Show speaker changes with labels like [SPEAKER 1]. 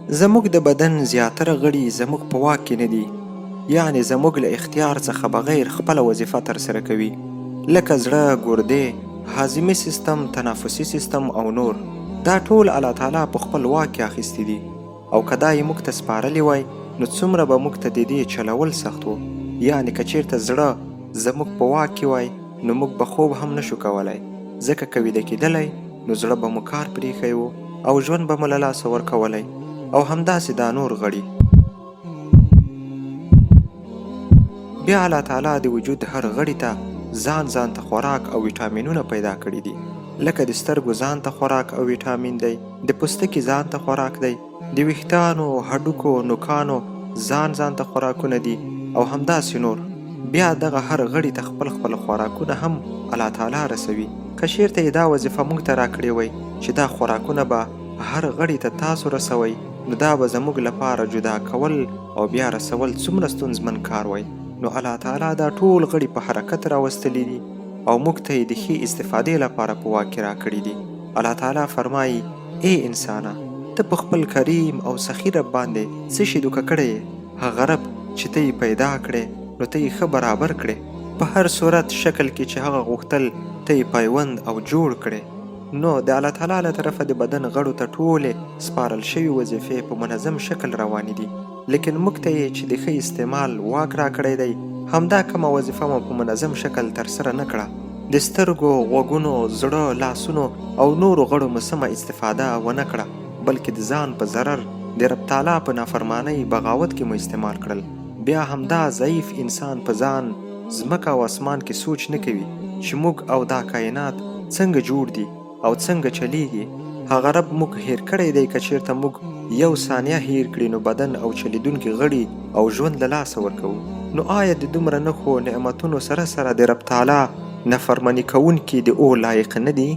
[SPEAKER 1] زموږ د بدن زیاتره غړي زموږ په واک کې نه دي، یعنې زموږ له اختیار څخه بغیر خپله وظیفه ترسره کوي، لکه زړه، ګردې، هاضمي سیستم، تنفسي سیستم او نور. دا ټول الله تعالی په خپل واک کې اخیستي دي او که دا یې موږ ته سپارلي وای نو څومره به موږ ته د دې چلول سخت و، یعنې که چېرته زړه زموږ په واک کې وای نو موږ به خوب هم نه شو کولای، ځکه که ویده کېدلی نو زړه به مو کار پرېښی و او ژوند به مو له لاسه ورکولی او همداسې دا نور غړي. بیا الله تعالی د وجود هر غړي ته ځان ځان ته خوراک او ویټامینونه پیدا کړي دي، لکه د سترګو ځان ته خوراک او ویټامین دی، د پوستکي ځان ته خوراک دی، د ویښتانو، هډوکو، نوکانو ځان ځان ته خوراکونه دي او همداسې نور. بیا دغه هر غړي ته خپل خپل خوراکونه هم الله تعالی رسوي. که چېرته یې دا وظیفه موږ ته راکړې وای چې دا خوراکونه به هر غړي ته تاسو رسوئ نو دا به زموږ لپاره جدا کول او بیا رسول څومره ستونزمن کار وای. نو الله تعالی دا ټول غړي په حرکت راوستلي دي او موږ ته یې د ښې استفادې لپاره په واک کې راکړي دي. الله تعالی فرمایي، ای انسانه! ته په خپل کریم او سخي رب باندې څه شي دوکه کړی یې؟ هغه رب چې ته یې پیدا کړې نو ته یې ښه برابر کړې، په هر صورت، شکل، کې چې هغه غوښتل ته یې پیوند او جوړ کړې. نو د الله تعالی له طرفه د بدن غړو ته ټولې سپارل شوې وظیفې په منظم شکل روانې دي، لیکن موږ ته یې چې د ښه استعمال واک راکړی دی، همدا کومه وظیفه مو په منظم شکل ترسره نه کړه. د سترګو، غوږونو، زړه، لاسونو او نورو غړو مو سمه استفاده ونه کړه، بلکې د ځان په ضرر، د رب تعالی په نافرمانۍ، بغاوت کې مو استعمال کړل. بیا همدا ضعیف انسان په ځان، ځمکه او اسمان کې سوچ نه کوي چې موږ او دا کاینات څنګه جوړ دي او څنګه چلیږي، هغه رب موږ هیر کړی دی که چیرته موږ یو ثانیه هیر کړي نو بدن او چلیدونکي غړي او ژوند له لاسه ورکوو. نو آیا د دومره نښو، نعمتونو سره سره د رب تعالی نافرماني کوونکي د اور لایق نه دي؟